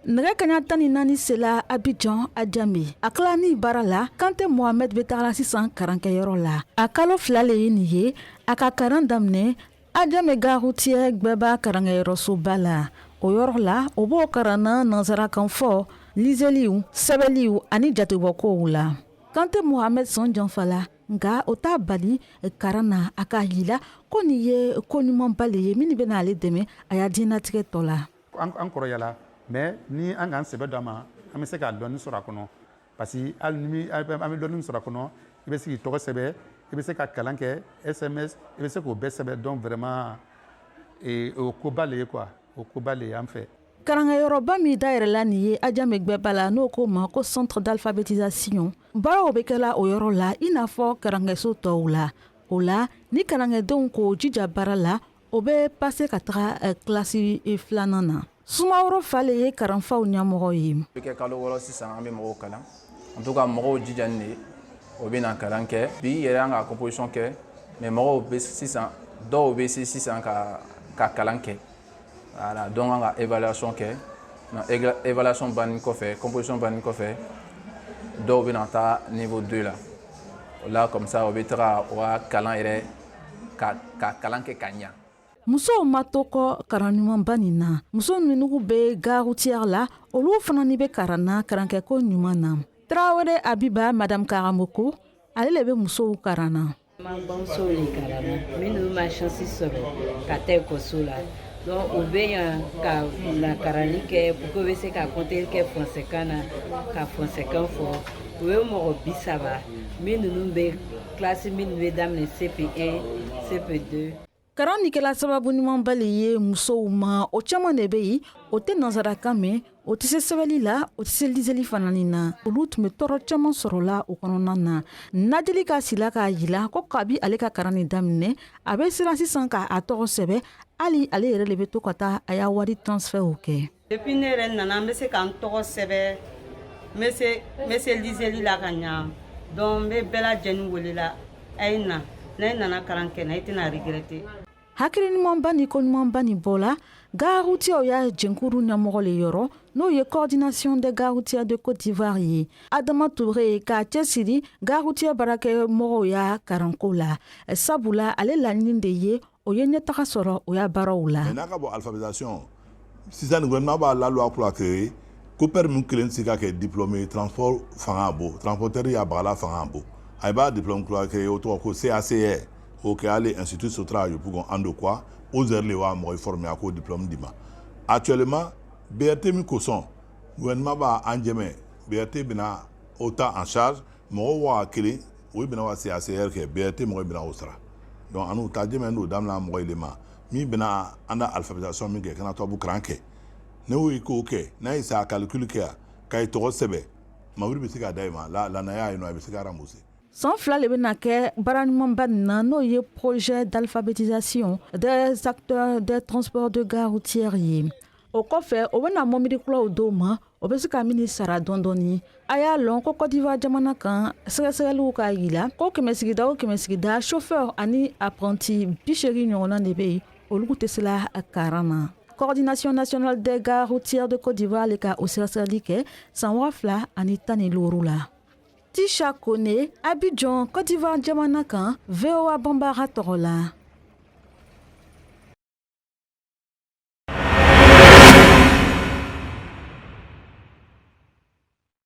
Nɛgɛ kaɲa 14 sela Abidjan, Adjamé. A tilani baara la, Kante Mohamed bɛ tagala sisan karankɛyɔrɔ la. A kalo 2 le ye nin ye a ka karan daminɛ Adjamé gare routière gbɛba karankɛyɔrɔsoba la. O yɔrɔ la, o b'o karanna nansarakan fɔ, liseliw, sɛbɛliw ani jatebɔkow la. Kante Mohamed sɔn janfala, nka o t'a bali karan na. A k'a yila ko nin ye ko ɲumanba le ye min bɛna ale dɛmɛ a ya diɲɛnatigɛ tɔ la. An kɔrɔyala, mais ni an k'an sɛbɛ d'a ma, an bɛ se ka dɔɔni sɔrɔ a kɔnɔ, parce que hali ni an bɛ dɔɔni sɔrɔ a kɔnɔ, i bɛ se k'i tɔgɔ sɛbɛn, i bɛ se ka kalan kɛ, SMS, i bɛ se k'o bɛɛ sɛbɛn. Donc vraiment, o koba le ye quoi, o koba le ye an fɛ. Karankɛyɔrɔba min dayɛlɛla nin ye Adjamé gbɛba la, n'o ko ma ko centre d'alphabétisation, baaraw bɛ kɛla o yɔrɔ la i n'a fɔ karankɛso tɔw la. O la, ni karankɛdenw k'o jija baara la, o bɛ pase ka taga kilasi filanan na. Sumaworo Fale ye karanfaw ɲɛmɔgɔ ye. Bɛ kɛ kalo 6 sisan, an bɛ mɔgɔw kalan. En tout cas, mɔgɔw jijani de, o bɛ na kalan kɛ. Bi yɛrɛ, an ka composition kɛ, mais mɔgɔw bɛ sisan, dɔw bɛ se sisan ka kalan kɛ. Voilà, donc an ka évaluation kɛ. Évaluation banni kɔfɛ, composition banni kɔfɛ, dɔw bɛ na taa niveau 2 la. O la, comme ça, o bɛ taga o ka kalan yɛrɛ ka kalan kɛ ka ɲa. Musow ma to kɔ karan ɲumanba nin na. Muso minnu bɛ gare routière la, olu fana ni bɛ karan na karankɛko ɲuman na. Tarawele Abiba, Madame Karamoko, ale le bɛ musow karan na. An bamusow le kalanna, minnu ma chance sɔrɔ ka taa ekɔliso la. Donc u bɛ yan ka na karanni kɛ pour que u bɛ se ka compter kɛ français na, ka français kan fɔ. U ye mɔgɔ 30 minnu bɛ classe minnu bɛ daminɛ CP1, CP2. Karan nin kɛla sababu ɲumanba le ye musow ma. O caman de bɛ yen, o tɛ nansarakan mɛn, o tɛ se sɛbɛnni la, o tɛ se liseli fana na. Olu tun bɛ tɔɔrɔ caman sɔrɔ la o kɔnɔna na. Nadili ka sila k'a yira ko kabi ale ka karan nin daminɛ, a bɛ siran sisan k'a tɔgɔ sɛbɛn. Hali ale yɛrɛ de bɛ to ka taa a y'a wari transfert kɛ. Depuis ne yɛrɛ nana, n bɛ se ka n tɔgɔ sɛbɛn, n bɛ se liseli la ka ɲa. Donc n bɛ bɛɛ lajɛlen wele la, a ye na. N'a nana kalan kɛ na, i tɛna regretter. Hakili ɲumanba ni ko ɲumanba nin bɔla gare routière ya jɛnkuru ɲɛmɔgɔ le yɔrɔ, n'o ye Coordination des gares routières de Côte d'Ivoire ye. Adama Touré k'a cɛsiri gare routière baarakɛmɔgɔw ya karanko la, sabula ale laɲini de ye o ye ɲɛtaga sɔrɔ o ya baaraw la. N'a ka bɔ alphabétisation sisan, gouvernement b'a la loi kura créer ko min kelen tɛ se ka kɛ diplômé. Transport fanga bon, transporteur ya bagala fanga bon, a b'a diplôme kura créer, o tɔgɔ ko CACR. O kɛ hali Institut Sotra Yopougon Andokwa 11 heures le wa mɔgɔ formé a k'o diplôme di ma. Actuellement, BRT min kosɔn gouvernement b'a an dɛmɛ, BRT bɛna o ta en charge. Mɔgɔw 1000, o bɛna wa CACR kɛ, BRT mɔgɔ bɛna o sara. Donc an n'u ta dɛmɛ n'o daminɛ mɔgɔ de ma min bɛna an da alphabétisation min kɛ kana tubabu kalan kɛ. Ne y'o k'o kɛ, n'a ye sa calcul kɛ k'a ye tɔgɔ sɛbɛn, mobili bɛ se ka da i ma la lanaya yen nɔ, a bɛ se ka rembourser. San 2 le bɛna kɛ baara ɲumanba nin na, n'o ye projet d'alphabétisation des acteurs des transports de gare routière ye. O kɔfɛ, o bɛna mɔbili kuraw d'o ma, o bɛ se ka min sara dɔɔni dɔɔni. A y'a lɔn ko Côte d'Ivoire jamana kan, sɛgɛsɛgɛliw k'a yira ko kɛmɛ sigida o kɛmɛ sigida, chauffeur ani apprenti 80 ɲɔgɔnna de bɛ yen, olu tɛ se la karan na. Coordination nationale des gares routières de Côte d'Ivoire le ka o sɛgɛsɛgɛli kɛ san 2015 la. Tisha Kone, Abidjan, Côte d'Ivoire jamana kan, VOA Banbara tɔgɔ la.